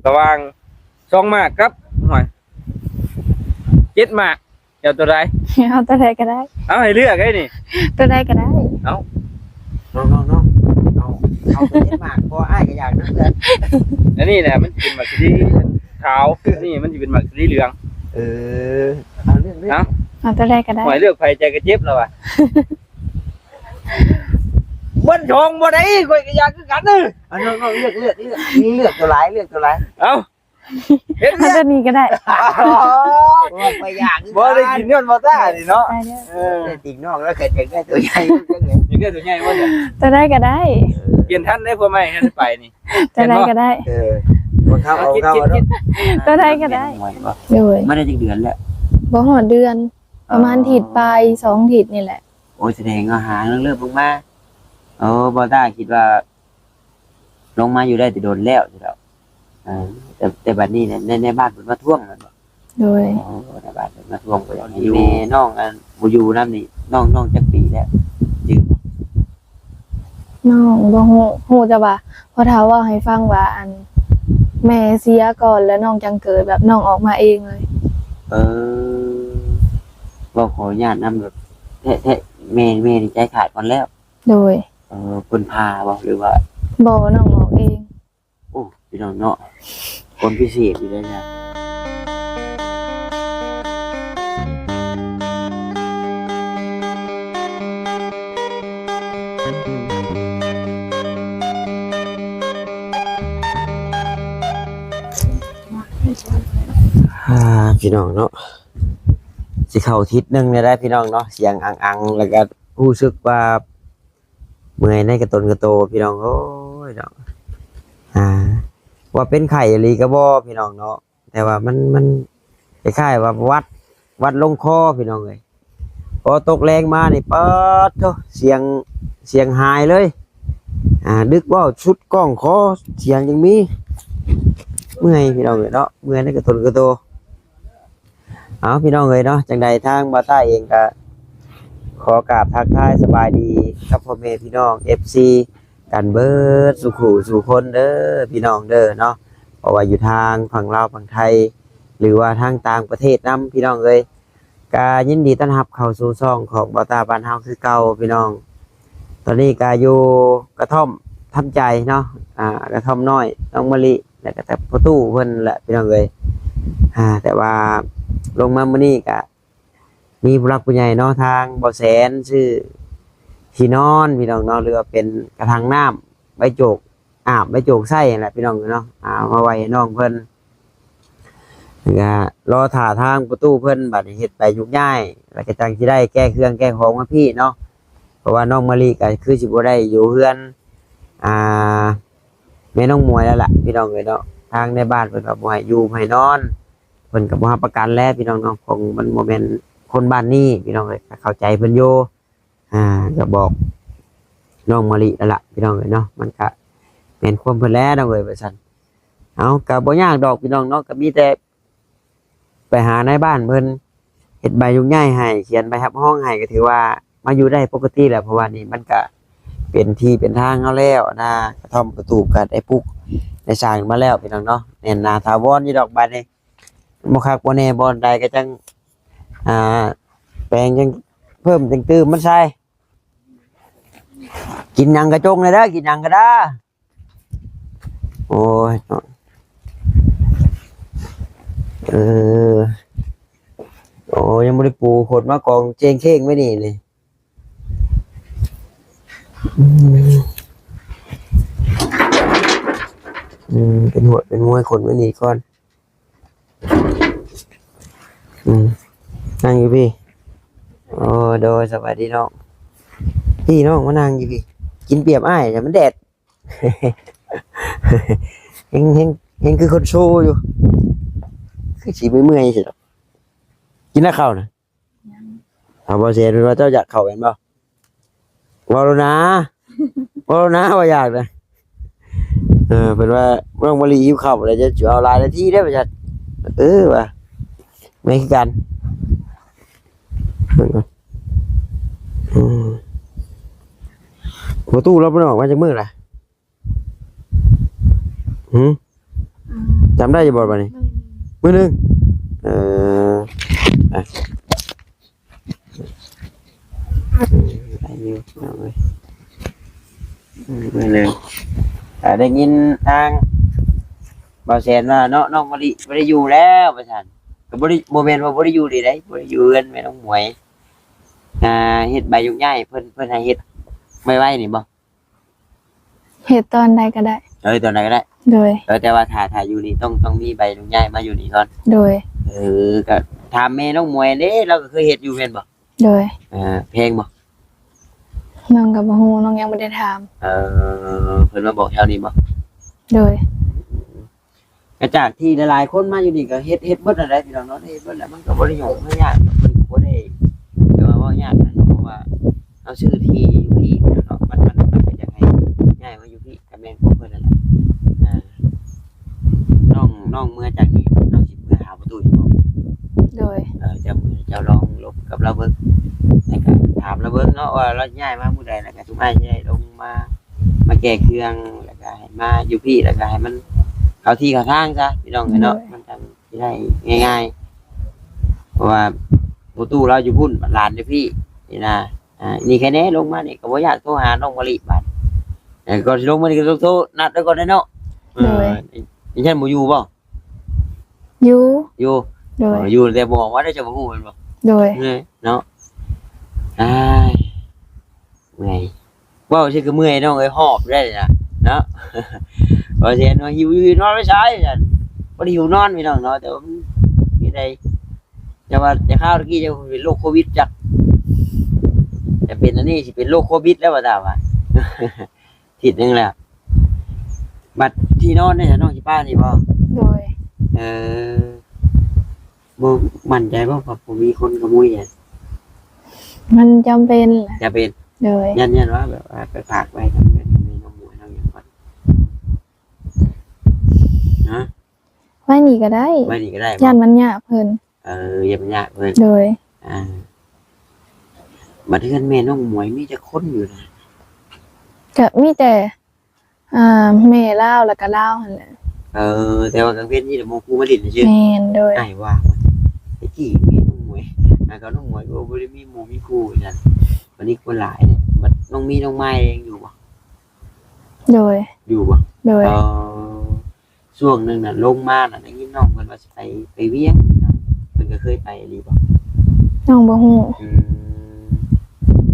ລະຫວ່າງສອງໝາກກັບ ຫ້ວຍ ເຈັດໝາກ ເຈົ້າໂຕໃດ? ເອົາໂຕໃດກໍໄດ້. ເອົາໃຫ້ເລືອກໄດ໋ນີ້. ໂຕໃດກໍໄດ້. ເອົາ ນ້ອງໆໆ ເອົາ ເອົາໂຕເຈັດໝາກ ເພາະອ້າຍກໍຢາກນຳເພິ່ນ. ອັນນີ້ແຫຼະ ມັນຊິເປັນໝາກສາລີຂາວ ອັນນີ້ມັນຊິເປັນໝາກສາລີເຫຼືອງ. ເອີ ເອົາເລືອກ ເລືອກ. ເອົາ ເອົາໂຕໃດກໍໄດ້. ຫ້ວຍ ເລືອກໃຜໃຈກໍເຈັບແລ້ວວະ. ມັນຊອງບໍ່ໄດ້ ຂ້ອຍກໍຢາກຄືກັນເດີ. ເອົາ ນ້ອງໆ ເລືອກ ເລືອກ ເລືອກ ເລືອກໂຕຫຼາຍ ເລືອກໂຕຫຼາຍ. ເອົາ ເຮັດວຽກ ເອົາໂຕນີ້ກໍໄດ້. ໂອ້ຍ ຂ້ອຍຢາກຄືກັນ. ບໍ່ໄດ້ກິນຍ້ອນບໍ່ຕ້ານີ້ເນາະ. ໄດ້ເດີ. ເອີ ແຕ່ຕິງນ້ອງແລ້ວກໍຢາກໄດ້ໂຕໃຫຍ່ ຢາກໄດ້ໂຕໃຫຍ່ບໍ່ເນຍ? ໂຕໃດກໍໄດ້. ປ່ຽນທັນໄດ້ ຜົວໃໝ່ທັນໄປນີ້. ໂຕໃດກໍໄດ້. ເຫັນບໍ່? ເອີ ບໍ່ເທົ່າ ເອົາ ເອົາ ເອົາ ເອົາ ໂຕໃດກໍໄດ້. ໂດຍ. ມາໄດ້ຈັກເດືອນແລ້ວ? ບໍ່ຮອດເດືອນ. ປະມານທິດປາຍ ສອງທິດນີ້ແຫຼະ. ໂອ້ຍ ສະແດງວ່າຫາເລີ່ມລົງມາ. ໂອ້ ບໍ່ຕ້າຄິດວ່າລົງມາຢູ່ໄດ້ແຕ່ດົນແລ້ວຊິດອກ. ເອີ ແຕ່ ແຕ່ບັດນີ້ໃນ ໃນ ໃນບ້ານເພິ່ນມາທວງແມ່ນບໍ່? ໂດຍ. ໂອ້ ໃນບ້ານເພິ່ນມາທວງ ບໍ່ຢາກຢູ່. ແມ່ນ້ອງ ອັນ ບໍ່ຢູ່ນຳນີ້ ນ້ອງ ນ້ອງຈັກປີແລ້ວ? ຈື່ ນ້ອງບໍ່ຮູ້ ຮູ້ແຕ່ວ່າພໍ່ເຖົ້າເວົ້າໃຫ້ຟັງວ່າ ອັນ ແມ່ເສຍກ່ອນ ແລ້ວນ້ອງຈັ່ງເກີດ ແບບນ້ອງອອກມາເອງເລີຍ. ເອີ ເວົ້າຂໍອະນຸຍາດນຳ ແທ້ໆ ແມ່ ແມ່ນີ້ໃຈຂາດກ່ອນແລ້ວ? ໂດຍ. ເອີ ເພິ່ນພາບໍ່ ຫຼືວ່າ? ບໍ່ ນ້ອງອອກເອງ. ໂອ້ ພີ່ນ້ອງເນາະ ຄົນພິເສດຢູ່ເດ້ນະ. ອ່າ ພີ່ນ້ອງເນາະ ຊິເຂົ້າທິດໜຶ່ງແລ້ວໄດ໋ພີ່ນ້ອງເນາະ ສຽງອັງໆ ແລ້ວກໍຮູ້ສຶກວ່າ ເມື່ອຍໃນກະຕົນກະໂຕພີ່ນ້ອງເອີຍເນາະ. ອ່າ ວ່າເປັນໄຂ້ອີ່ຫຼີກໍບໍ່ພີ່ນ້ອງເນາະ ແຕ່ວ່າມັນ ມັນຄ້າຍໆວ່າຫວັດ ຫວັດລົງຄໍພີ່ນ້ອງເອີຍ. ພໍຕົກແລງມານີ້ ປາດໂທ້ ສຽງ ສຽງຫາຍເລີຍ. ອ່າ ດຶກເວົ້າສຸດກ້ອງຄໍ ສຽງຍັງມີ. ເມື່ອຍພີ່ນ້ອງເອີຍເນາະ ເມື່ອຍໃນກະຕົນກະໂຕ. ເອົາ ພີ່ນ້ອງເອີຍເນາະ ຈັ່ງໃດທາງບ່າວຕ້າເອງກໍຂໍກາບທັກທາຍສະບາຍດີກັບພໍ່ແມ່ພີ່ນ້ອງ ເອັຟຊີ ກັນເບິດສູ່ຄູ່ສູ່ຄົນເດີພີ່ນ້ອງເດີເນາະ. ເພາະວ່າຢູ່ທາງຝັ່ງລາວຝັ່ງໄທ ຫຼືວ່າທາງຕ່າງປະເທດນຳ ພີ່ນ້ອງເອີຍ ກໍຍິນດີຕ້ອນຮັບເຂົ້າສູ່ຊ່ອງຂອງບ່າວຕ້າບ້ານເຮົາຄືເກົ່າພີ່ນ້ອງ. ຕອນນີ້ກໍຢູ່ກະທ່ອມທຳໃຈເນາະ ອ່າ ກະທ່ອມນ້ອຍນ້ອງມະລິ ແລ້ວກໍແຕ່ພໍ່ຕູ້ເພິ່ນແຫຼະພີ່ນ້ອງເອີຍ. ອ່າ ແຕ່ວ່າລົງມາມື້ນີ້ກະມີຜູ້ຫຼັກຜູ້ໃຫຍ່ເນາະ ທາງບໍ່ແສນຊື້ທີ່ນອນພີ່ນ້ອງເນາະ ຫຼືວ່າເປັນກະຖັງນ້ຳໄວ້ໂຈກອາບໄວ້ໂຈກໃຊ້ຫັ້ນແຫຼະພີ່ນ້ອງເນາະ ເອົາມາໄວ້ໃຫ້ນ້ອງເພິ່ນ. ກະລໍຖ້າທາງພໍ່ຕູ້ເພິ່ນ ບາດນີ້ເຮັດໃບໂຍກຍ້າຍ ແລ້ວກະຈັ່ງຊິໄດ້ແກະເຄື່ອງແກະຂອງມາພີ້ເນາະ. ເພາະວ່ານ້ອງມະລິກະຄືຊິບໍ່ໄດ້ຢູ່ເຮືອນ ອ່າ ແມ່ນ້ອງໝວຍແລ້ວລະພີ່ນ້ອງເອີຍເນາະ. ທາງໃນບ້ານເພິ່ນກໍບໍ່ໃຫ້ຢູ່ບໍ່ໃຫ້ນອນ ເພິ່ນກໍບໍ່ຮັບປະກັນແຫຼະພີ່ນ້ອງເນາະ ຂອງມັນບໍ່ແມ່ນຄົນບ້ານນີ້ພີ່ນ້ອງເອີຍ ກໍເຂົ້າໃຈເພິ່ນຢູ່. ອ່າ ກໍບອກນ້ອງມະລິແລ້ວລະພີ່ນ້ອງເອີຍເນາະ ມັນກະແມ່ນຄວາມເພິ່ນແຫຼະນ້ອງເອີຍ ວ່າຊັ້ນ. ເອົາ ກໍບໍ່ຍາກດອກພີ່ນ້ອງເນາະ ກໍມີແຕ່ໄປຫານາຍບ້ານເພິ່ນເຮັດໃບໂຍກຍ້າຍໃຫ້ ຂຽນໃບຮັບຮອງໃຫ້ ກໍຖືວ່າມາຢູ່ໄດ້ປົກກະຕິແລ້ວ ເພາະວ່ານີ້ມັນກະເປັນທີ່ເປັນທາງເຮົາແລ້ວນະ ກະທ່ອມກະຕູບກໍໄດ້ປຸກໄດ້ສ້າງມາແລ້ວພີ່ນ້ອງເນາະ ແໜ້ນໜາຖາວອນຢູ່ດອກ. ບາດນີ້ບໍ່ຄັກບໍ່ແນ່ບ່ອນໃດກໍຈັ່ງ ອ່າ ແປງຈັ່ງເພີ່ມຈັ່ງຕື່ມມັນໃສ່. ກິນຫຍັງກະຈົ່ງແດ່ເດີ ກິນຫຍັງກະດາ. ໂອ້ຍເນາະ ເອີ ໂອ້ ຍັງບໍ່ໄດ້ປູ ຂົນມາກອງເຈ້ງເຄັ່ງໄວ້ນີ້ນີ້. ອືມ ອືມ ເປັນຫົວເປັນມວຍ ຂົນໄວ້ນີ້ກ່ອນ. ອືມ ນັ່ງຢູ່ພີ້. ໂອ້ ໂດຍ ສະບາຍດີນ້ອງ. ພີ້ນ້ອງມານັ່ງຢູ່ພີ້ ກິນປຽບອ້າຍ ແຕ່ມັນແດດ. ເຮັງ ເຮັງ ເຮັງຄືຄົນໂຊຢູ່ ຄືຊິເມື່ອຍໆ ຊິດອກ. ກິນແລ້ວເຂົ້ານະ? ເອົາ ບໍ່ແຊນເພິ່ນວ່າເຈົ້າຢາກເຂົ້າແມ່ນບໍ່? ເວົ້າໂລດນາ ເວົ້າໂລດນາວ່າຢາກນະ. ເອີ ເພິ່ນວ່ານ້ອງມະລິຫິວເຂົ້າແລ້ວ ຈະເອົາຫຼາຍນາທີເດ້ ວ່າຊັ້ນ. ເອີ ວ່າແມ່ນຄືກັນ. ເບິ່ງກ່ອນ. ອືມ ປະຕູລາວບໍ່ໄດ້ອອກມາຈັກມື້ລະ? ຫື? ອືມ ຈຳໄດ້ຢູ່ບໍ່ບາດນີ້? ມື້ໜຶ່ງ ເອີ ອ່ະ ໄດ້ຢູ່ພີ່ນ້ອງເອີຍ ມື້ໜຶ່ງ ອ່າ ໄດ້ຍິນທາງບ່າວແສນວ່າເນາະ ນ້ອງມະລິບໍ່ໄດ້ຢູ່ແລ້ວວ່າຊັ້ນ ກໍບໍ່ໄດ້ ບໍ່ແມ່ນວ່າບໍ່ໄດ້ຢູ່ເດ້ ບໍ່ໄດ້ຢູ່ເຮືອນແມ່ນ້ອງໝວຍ ອ່າ ເຮັດໃບໂຍກຍ້າຍ ເພິ່ນ ເພິ່ນໃຫ້ເຮັດໄວໆນີ້ບໍ່? ເຮັດຕອນໃດກໍໄດ້ ເອີ ຕອນໃດກໍໄດ້ ໂດຍ ເອີ ແຕ່ວ່າຖ້າ ຖ້າຢູ່ນີ້ຕ້ອງ ຕ້ອງມີໃບໂຍກຍ້າຍມາຢູ່ນີ້ກ່ອນ ໂດຍ ເອີ ກໍຖາມແມ່ນ້ອງໝວຍເດ້ ລາວກໍເຄີຍເຮັດຢູ່ແມ່ນບໍ່? ໂດຍ ເອີ ແພງບໍ່? ນ້ອງກໍບໍ່ຮູ້ ນ້ອງຍັງບໍ່ໄດ້ຖາມ ເອີ ເພິ່ນມາບອກແຖວນີ້ບໍ່? ໂດຍ ກໍຈາກທີ່ຫຼາຍໆຄົນມາຢູ່ນີ້ກໍເຮັດ ເຮັດເບິດນັ້ນແຫຼະພີ່ນ້ອງເນາະ ເຮັດເບິດແຫຼະ ມັນກໍບໍ່ໄດ້ຫຍຸ້ງບໍ່ຍາກ ເພິ່ນກໍບໍ່ໄດ້ ແຕ່ວ່າເວົ້າຍາກນະ ເພາະວ່າເຮົາຊື້ທີ່ຢູ່ພີ້ເນາະ ມັນ ມັນ ມັນກໍຢາກໃຫ້ຍ້າຍມາຢູ່ພີ້ ກໍແມ່ນຂອງເພິ່ນນັ້ນແຫຼະ ອ່າ ນ້ອງ ນ້ອງເມືອຈາກນີ້ ນ້ອງຊິເມືອຫາປະຕູຢູ່ບໍ່? ໂດຍ ເອີ ເຈົ້າ ເຈົ້າລອງລົມກັບລາວເບິ່ງ ແລ້ວກໍຖາມລາວເບິ່ງເນາະ ວ່າລາວຍ້າຍມາມື້ໃດ ແລ້ວກໍຊຸມອ້າຍຊິໄດ້ລົງມາ ມາແກ້ເຄື່ອງ ແລ້ວກໍໃຫ້ມາຢູ່ພີ້ ແລ້ວກໍໃຫ້ມັນເຂົ້າທີ່ເຂົ້າທາງຊະ ພີ່ນ້ອງເອີຍເນາະ ໂດຍ ມັນຈັ່ງຊິໄດ້ງ່າຍໆ ເພາະວ່າປະຕູລາວຢູ່ພຸ້ນ ບາດຫຼານຢູ່ພີ້ ນີ້ນະ ອ່າ ນີ້ແຄ່ແນ່ລົງມານີ້ກໍບໍ່ຢາກໂທຫານ້ອງມະລິບາດ ແຕ່ກ່ອນຊິລົງມານີ້ກໍຕ້ອງໂທນັດໄວ້ກ່ອນເດ້ເນາະ ໂດຍ ເອີ ຍັງບໍ່ຢູ່ບໍ່? ຢູ່ ຢູ່ ໂດຍ ເອີ ຢູ່ແຕ່ບໍ່ອອກມາໄດ້ ເຈົ້າບໍ່ຮູ້ແມ່ນບໍ່? ໂດຍ ເນາະ ອ້າຍ ເມື່ອຍ ເວົ້າຊິຄືເມື່ອຍນ້ອງເອີຍ ຫອບໄດ້ນະ ເນາະ ວ່າຊິເຫັນວ່າຫິວຢູ່ ນອນໄປໃສຊັ້ນ ບໍ່ໄດ້ຫິວນອນພີ່ນ້ອງເນາະ ແຕ່ວ່າມັນມີໃດ ແຕ່ວ່າແຕ່ຄາວຕະກີ້ເຈົ້າເປັນໂລກໂຄວິດຈັກ ຈະເປັນອັນນີ້ ຊິເປັນໂລກໂຄວິດແລ້ວວ່າຕາວ່າ ທິດໜຶ່ງແລ້ວ ບັດທີ່ນອນເດ້ ນ້ອງຊິປະນີ້ບໍ່? ໂດຍ ເອີ ບໍ່ໝັ້ນໃຈບໍ່ວ່າບໍ່ມີຄົນຂະໂມຍຫຍັງ? ມັນຈຳເປັນແຫຼະ ຈຳເປັນ ໂດຍ ຢ້ານ ຢ້ານວ່າແບບວ່າໄປຝາກໄວ້ທາງເຮືອນຂອງແມ່ນ້ອງໝວຍນ້ອງຫຍັງກ່ອນ ຮະ? ໄວ້ນີ້ກໍໄດ້ ໄວ້ນີ້ກໍໄດ້ບໍ່? ຢ້ານມັນຍາກເພິ່ນ ເອີ ຢ້ານມັນຍາກເພິ່ນ ໂດຍ ອ່າ ບັດເຮືອນແມ່ນ້ອງໝວຍມີຈັກຄົນຢູ່ນະ? ກະມີແຕ່ ອ່າ ແມ່ລາວ ແລ້ວກະລາວຫັ້ນແຫຼະ ເອີ ແຕ່ວ່າກາງເວັນມີແຕ່ໝູ່ຄູ່ມາຫຼິ້ນຊື່ ແມ່ນ ໂດຍ ອ້າຍວ່າ ແຕ່ກີ້ມີນ້ອງໝວຍ ອ້າຍກັບນ້ອງໝວຍກໍບໍ່ໄດ້ມີໝູ່ມີຄູ່ວ່າຊັ້ນ ບັດນີ້ຄົນຫຼາຍ ບັດນ້ອງມີນ້ອງມາຍຍັງຢູ່ບໍ່? ໂດຍ ຢູ່ບໍ່? ໂດຍ ເອີ ຊ່ວງໜຶ່ງນະ ລົງມານະ ໄດ້ຍິນນ້ອງເພິ່ນວ່າຊິໄປ ໄປວຽງເນາະ ເພິ່ນກໍເຄີຍໄປອີ່ຫຼີບໍ່? ນ້ອງບໍ່ຮູ້ ອືມ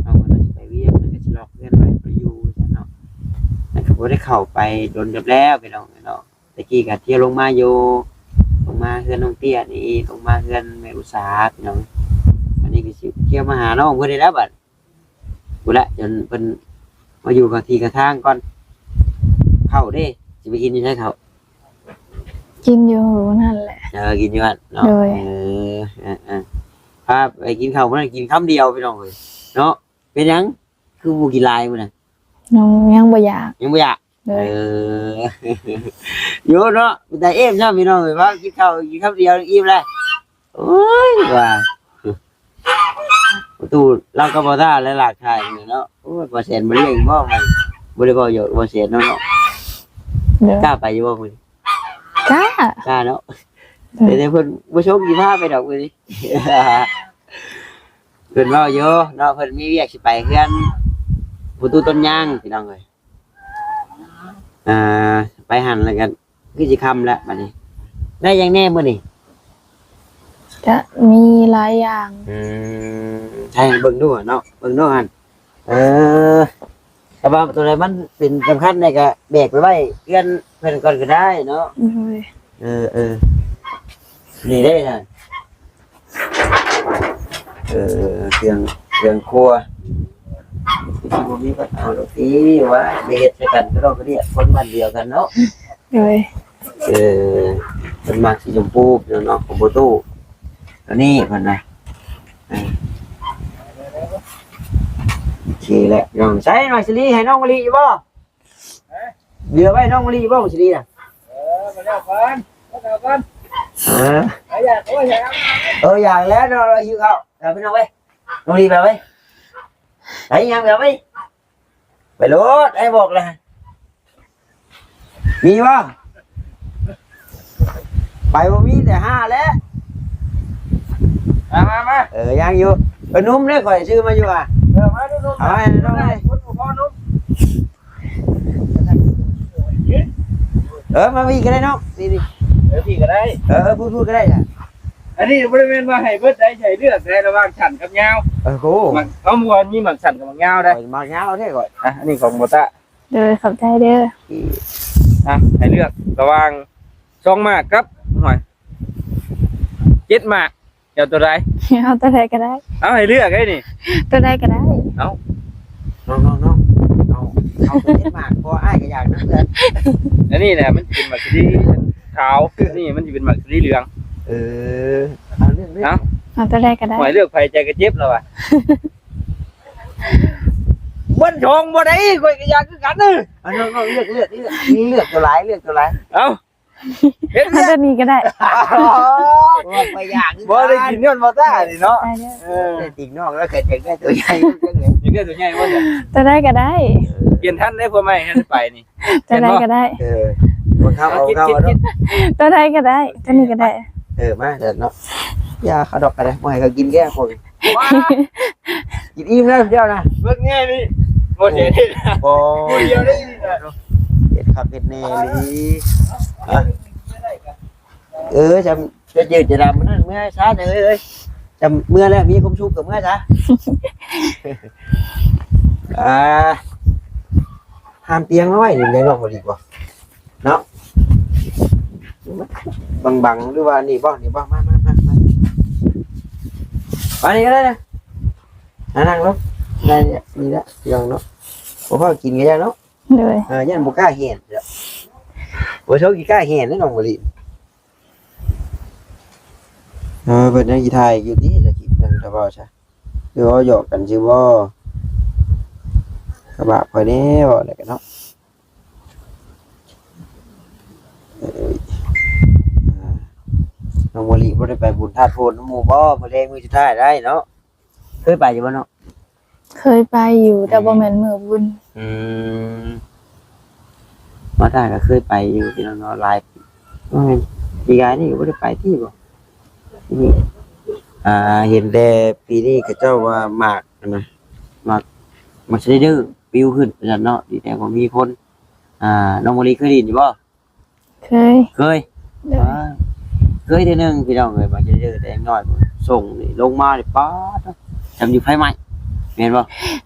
ນ້ອງເພິ່ນວ່າຊິໄປວຽງ ເພິ່ນກໍຊິລັອກເຮືອນໄວ້ ບໍ່ໄດ້ຢູ່ວ່າຊັ້ນເນາະ ແລ້ວກໍບໍ່ໄດ້ເຂົ້າໄປດົນເຕີບແລ້ວ ພີ່ນ້ອງເນາະ ແຕ່ກີ້ກໍທ່ຽວລົງມາຢູ່ ລົງມາເຮືອນນ້ອງເຕ້ຍນີ້ ລົງມາເຮືອນແມ່ອຸດສາ ພີ່ນ້ອງ ອັນນີ້ກໍຊິທ່ຽວມາຫານ້ອງເພິ່ນນີ້ແຫຼະບັດ ພຸ້ນລະ ຈົນເພິ່ນມາຢູ່ເຂົ້າທີ່ເຂົ້າທາງກ່ອນ ເຂົ້າເດ້ ຊິໄປກິນຢູ່ໃສເຂົ້າ? ກິນຢູ່ຫັ້ນແຫຼະ ເອີ ກິນຢູ່ຫັ້ນເນາະ ໂດຍ ເອີ ເອີ ເອີ ພາໄປກິນເຂົ້າມື້ນັ້ນ ກິນຄຳດຽວ ພີ່ນ້ອງເອີຍເນາະ ເປັນຫຍັງຄືບໍ່ກິນຫຼາຍມື້ນັ້ນ? ຍັງ ຍັງບໍ່ຢາກ ຍັງບໍ່ຢາກ ໂດຍ ເອີ ຢູ່ເນາະ ເປັນຕາເອບຊ້ຳ ພີ່ນ້ອງເອີຍ ວ່າກິນເຂົ້າ ກິນຄຳດຽວອີ່ມແລ້ວ ໂອ້ຍ ວ່າ ປະຕູລາວກໍບໍ່ທ່າແລະ ຫຼາກຖ່າຍເນາະ ໂອ້ຍ ບໍ່ແສນບໍ່ລ້ຽງບໍ່ ບໍ່ໄດ້ເວົ້າຫຍອກບໍ່ແສນເນາະ ໂດຍ ກ້າໄປຢູ່ບໍ່ມື້ນີ້? ກ້າ ກ້າເນາະ ໂດຍ ແຕ່ເພິ່ນບໍ່ຊົງຊິພາໄປດອກມື້ນີ້ ເພິ່ນເວົ້າຢູ່ເນາະ ເພິ່ນມີວຽກຊິໄປເຮືອນປະຕູຕົ້ນຍາງ ພີ່ນ້ອງເອີຍ ອ່າ ໄປຫັ້ນແລ້ວກໍຄືຊິຄ່ຳແລ້ວບັດນີ້ ໄດ້ຫຍັງແດ່ມື້ນີ້? ກະມີຫຼາຍຢ່າງ ອືມ ໃຫ້ເບິ່ງດູເນາະ ເບິ່ງດູຫັ້ນ ເອີ ແຕ່ວ່າໂຕໃດມັນເປັນສຳຄັນແດ່ກໍແບກໄປໄວ້ເຮືອນເພິ່ນກ່ອນກໍໄດ້ເນາະ ໂດຍ ເອີ ເອີ ນີ້ເດ້ນະ ເອີ ເຄື່ອງ ເຄື່ອງຄົວ ບໍ່ມີບັດເອົາດອກຕິ ວ່າໄປເຮັດໃສ່ກັນ ກໍຕ້ອງໄປເຮັດ ຄົນບ້ານດຽວກັນເນາະ ໂດຍ ເອີ ເພິ່ນມັກສີຊົມພູເນາະ ຂອງປະຕູ ຕົວນີ້ເພິ່ນນະ ເອີ ໂອເຄແຫຼະ ນ້ອງ ໃສ່ນ້ອງສາລີ ໃຫ້ນ້ອງມະລິຢູ່ບໍ່? ເຫຼືອໄວ້ນ້ອງມະລິບໍ່ຊິດີນະ ເອີ ມາແລ້ວກ່ອນ ມາແລ້ວກ່ອນ ເອີ ຢາກ ໂອ້ຍ ຢາກ ເອີ ຢາກແລ້ວເນາະ ເຮົາຫິວເຂົ້າ ເອົາໄປນ້ອງເວີຍ ນ້ອງມະລິໄປເວີຍ ໄປຫຍັງ ໄປເອົາໄປ ໄປໂລດ ອ້າຍບອກແລ້ວ ມີບໍ່? ໄປບໍ່ມີແຕ່ຫ້າແຫຼະ. ມາ ມາ ມາ ເອີ ຍັງຢູ່. ເອີ ນົມເດ້ ຂ້ອຍຊື້ມາຢູ່ຫວາ. ເອີ ມາດູນົມ. ເອົາໃຫ້ນ້ອງເດ້. ຄົນບໍ່ພໍນົມ. ເອີ ມາພີ້ກໍໄດ້ນ້ອງ. ນີ້ໆ. ເອີ ພີ້ກໍໄດ້. ເອີ ເອີ ພຸ້ນໆກໍໄດ້. ອັນນີ້ບໍ່ໄດ້ແມ່ນວ່າໃຫ້ເບິດໄດ໋ ໃຫ້ເລືອກໄດ້ລະຫວ່າງສັ້ນກັບຍາວ. ເອີ ໂອ້ ມັກ ເອົາ ມີໝາກສັ້ນກັບໝາກຍາວໄດ໋. ຂ້ອຍມັກຍາວແທ້ຂ້ອຍ. ອ່ະ ອັນນີ້ຂອງບໍ່ຕາ. ໂດຍ ຂອບໃຈເດີ. ອ່ະ ໃຫ້ເລືອກລະຫວ່າງສອງໝາກກັບ ຫ້ວຍ ເຈັດໝາກ. ເຈົ້າຕົວໃດ? ເອົາຕົວໃດກໍໄດ້. ເອົາ ໃຫ້ເລືອກໄດ້ນີ້. ຕົວໃດກໍໄດ້. ເອົາ ນ້ອງໆໆ ເອົາ ເອົາຕົວເຈັດໝາກ ເພາະວ່າອ້າຍກໍຢາກນຳເພິ່ນ. ອັນນີ້ແຫຼະ ມັນຊິເປັນໝາກສາລີຂາວ ອັນນີ້ມັນຊິເປັນໝາກສາລີເຫຼືອງ. ເອີ ເອົາເລືອກ ເລືອກ. ເອົາ ເອົາຕົວໃດກໍໄດ້. ໃຫ້ເລືອກໃຜ ໃຈກໍເຈັບແລ້ວວ່າ. ມັນຊອງບໍ່ໄດ້ ຂ້ອຍກໍຢາກຄືກັນເດີ. ເອົາ ນ້ອງໆ ເລືອກ ເລືອກ ເລືອກ ເລືອກຕົວຫຼາຍ ເລືອກຕົວຫຼາຍ. ເອົາ ເຮັດວຽກ ເອົາຕົວນີ້ກໍໄດ້. ໂອ້ຍ ບໍ່ຢາກຄືກັນ. ບໍ່ໄດ້ກິນຍ້ອນບໍ່ຕ້ານີ້ເນາະ. ໄດ້ເດີ. ເອີ ໄດ້ຕິງນ້ອງແລ້ວ ເກີດຢາກໄດ້ຕົວໃຫຍ່ ຢາກໄດ້ຕົວໃຫຍ່ບໍ່? ຕົວໃດກໍໄດ້. ປ່ຽນທັນໄດ໋ ຜົວໃໝ່ ໃຫ້ໄປນີ້. ຕົວໃດກໍໄດ້. ເຫັນບໍ່? ເອີ ບໍ່ເຂົ້າ ເອົາ ເອົາ ເຂົ້າ ເອົາເນາະ. ຕົວໃດກໍໄດ້ ຕົວນີ້ກໍໄດ້. ເອີ ມາເດີເນາະ. ຢ່າເຂົາດອກກໍໄດ້ ບໍ່ໃຫ້ເຂົາກິນແກ່ຄົນ. ກິນອີ່ມແລ້ວເຈົ້ານະ. ເບິ່ງແນ່ນີ້ ບໍ່ເສຍເດ້ນະ. ບໍ່ ຜູ້ດຽວໄດ້ອີ່ມນະ. ເຮັດຄັກເຮັດແນ່ອີ່ຫຼີ. ຮະ ເອີ ຈຳ ຈະຈືດຈະດຳນັ້ນ ເມື່ອຊະເອີຍ ຈຳເມື່ອແລ້ວມີຄວາມສຸກກໍເມື່ອຊະ. ອ່າ ຫ້າມຕຽງມາໄວ້ນີ້ໄດ້ນ້ອງບໍ່ດີບໍ່? ເນາະ ບັງໆ ຫຼືວ່ານີ້ບໍ່ ນີ້ບໍ່ ມາ ມາ ມາ ມາ ອັນນີ້ກໍໄດ້ນະ. ອ່າ ນັ່ງລົງ ໄດ້ນີ້ແຫຼະ ພີ່ນ້ອງເນາະ. ບໍ່ພໍກິນກໍຢ່າເນາະ. ໂດຍ ເອີ ຢ້ານບໍ່ກ້າແຫນເນາະ. ບໍ່ໂຊກຂີ້ກ້າແຫນເດ້ນ້ອງມະລິ. ເອີ ເພິ່ນຍັງຊິຖ່າຍຢູ່ຕິ ຈະຄິດເບິ່ງຕາເວົ້າຊະ ຫຼືວ່າຫຍອກກັນຊື່ບໍ່? ກະບາບຂ້ອຍແດ່ ເວົ້າແລ້ວກະເນາະ. ເອີຍ ອ່າ ນ້ອງມະລິບໍ່ໄດ້ໄປບຸນທາດໂພນນຳໝູ່ບໍ່? ມື້ແລງມື້ສຸດທ້າຍໄດ໋ເນາະ. ເຄີຍໄປຢູ່ບໍ່ນ້ອງ? ເຄີຍໄປຢູ່ ແຕ່ບໍ່ແມ່ນມື້ບຸນ. ອືມ ມາທ່າກໍເຄີຍໄປຢູ່ພີ່ນ້ອງເນາະ ຫຼາຍປີ. ບໍ່ແມ່ນ ປີກາຍນີ້ກໍບໍ່ໄດ້ໄປຕິບໍ່? ອືມ ອ່າ ເຫັນແຕ່ປີນີ້ເຂົາເຈົ້າວ່າໝາກຫັ້ນນະ ໝາກ ໝາກສະໄລເດີປິວຂຶ້ນວ່າຊັ້ນເນາະ ດີແຕ່ບໍ່ມີຄົນ. ອ່າ ນ້ອງມະລິເຄີຍຫຼິ້ນຢູ່ບໍ່? ເຄີຍ ເຄີຍ. ໂດຍ ອ່າ ເຄີຍເທື່ອໜຶ່ງພີ່ນ້ອງເອີຍ ມາເຈີແຕ່ຍັງນ້ອຍ ສົ່ງນີ້ລົງມານີ້ ປາດ ຈຳຢູ່ໄຟໄໝ້ ແມ່ນບໍ່?